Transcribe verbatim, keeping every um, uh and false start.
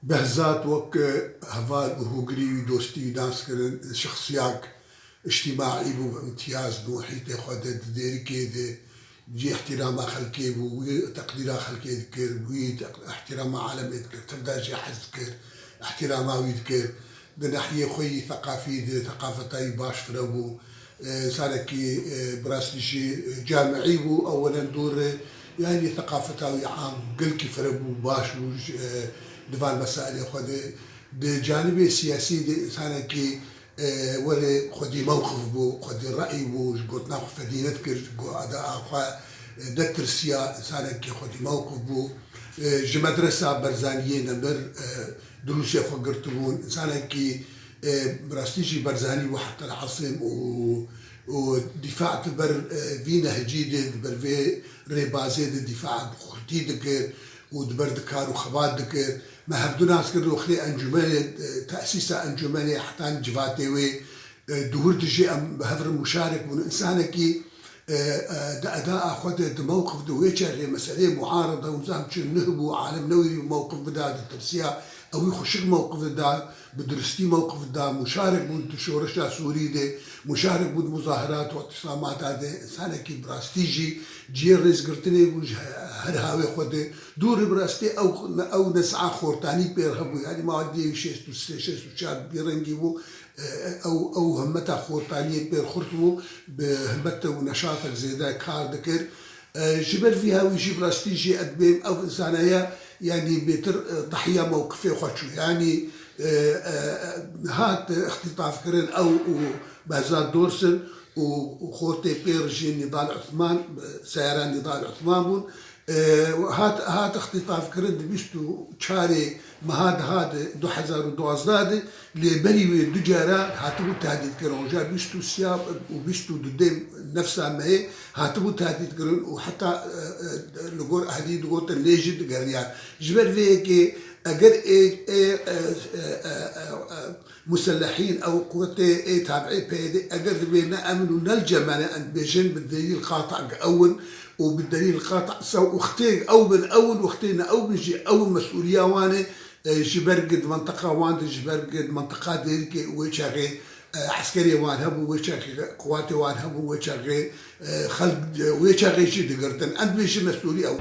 Behzat wek heval û hûgirî wî dostî wî nas kirin, şexsiyak îctimaî bû, bi îmtiyaz di muhîtê xwe de, di Dêrikê de cî îhtîrama xelkê bû, wî teqdîra xelkê dikir, wî teq-, îhtîrama alemê dikir, tevda jê hez dikir, îhtîrama wî dikir. Di nahiyê xwe yî theqafî de theqafeta wî baş fire bû. E, insanekî, e, bi rastî jî, e, camiî bû, ewelen dûr, e, yanî theqafeta wî am gelkî fire bû, baş bû, e, di van mesailê xwe de. Di canibê siyasî de insanekî, e, werê xwedî mewqif bû, xwedî re'y bû, ji gotina xwe fedî nedikir, ji go-, ada a xwe, e, netirsiya, insanekî xwedî mewqif bû. E, ji medresa Berzaniyê nemir, e, durusê xwe girtibûn, insanekî, e, bi rastî jî Berzanî bû heta li esrên û, û dîfa di ber, e, vî nehcî de, di ber vê rêbazê de dîfa bi xurtî dikir û di ber di kar û xebat dikir. Me hevdu nas kir wextê encûmenê, e, tesîsa encûmenê hetan civatê wê, e, di wir dijî em bi hev re muşarek bûn. Însanekî, e, e, di eda a xwe de, di mewqif de wê çaxê meseleyê muarada û zam çi nih bû, alem newêrî mewqif bida, ditirsiya, ew wî xweşik mewqif dida, bi durustî mewqif dida, muşarek bû di şoreşa Sûrî de, muşarek bû di muzahirat û îtîsamata de, însanekî bi rastî jî cihê rêzgirtinê bû ji he-, her hawê xwe de. Dûrî bi rastî ew, ew nezi'a xortanî pêr hebû, yanî ma diyê şêst û sê, şêst û çar bi vî rengî bû, e, ew, ew himmeta xortaniyê pêr xurt bû, bi himmet û neşatek zêde kar dikir. E, ji ber vî hawî jî bi rastî jî ez dibêm ev însaneye, yanî bêtir, e, tahiya mewqifê xwe çû. Yanî, e, e, hat îxtîtafkirin ew û Behzat Dorsin û, û xortê pêr jî Nîdal Osman, e, seyara Nîdal Osman bûn. E, hat, hat îxtîtafkirin di bîst û çarê meha deha de du hezar û duwazdeh de, lê berî wê du cara hatibû tehdîdkirin. Roja bîst û sê û bîst û du dê nefsa mehê hatibû tehdîdkirin û heta, e, e, li gor ehlî digotin lê jî digeriyan. Ji ber vê yekê eger ê, ê, e, e, e, e, e, musellehîn ew quwetê ê tabi'ê P Y D eger divê ne emin û ne li cemane em dibêjin bi delîl qata ewin û bi delîl qata sew û xtê ew bin ewin û xtê ne ew bin jî ew mesûliya wan e. E, ji ber gi di menteqa wan de, ji ber gi di menteqa Dêrikê û wê çaxê, e, eskerê wan hebû, wê çaxê quwatê wan hebû, wê çaxê, e, xelk, e, wê çaxê jî digirtin. Em dibêjin mesûlî ew.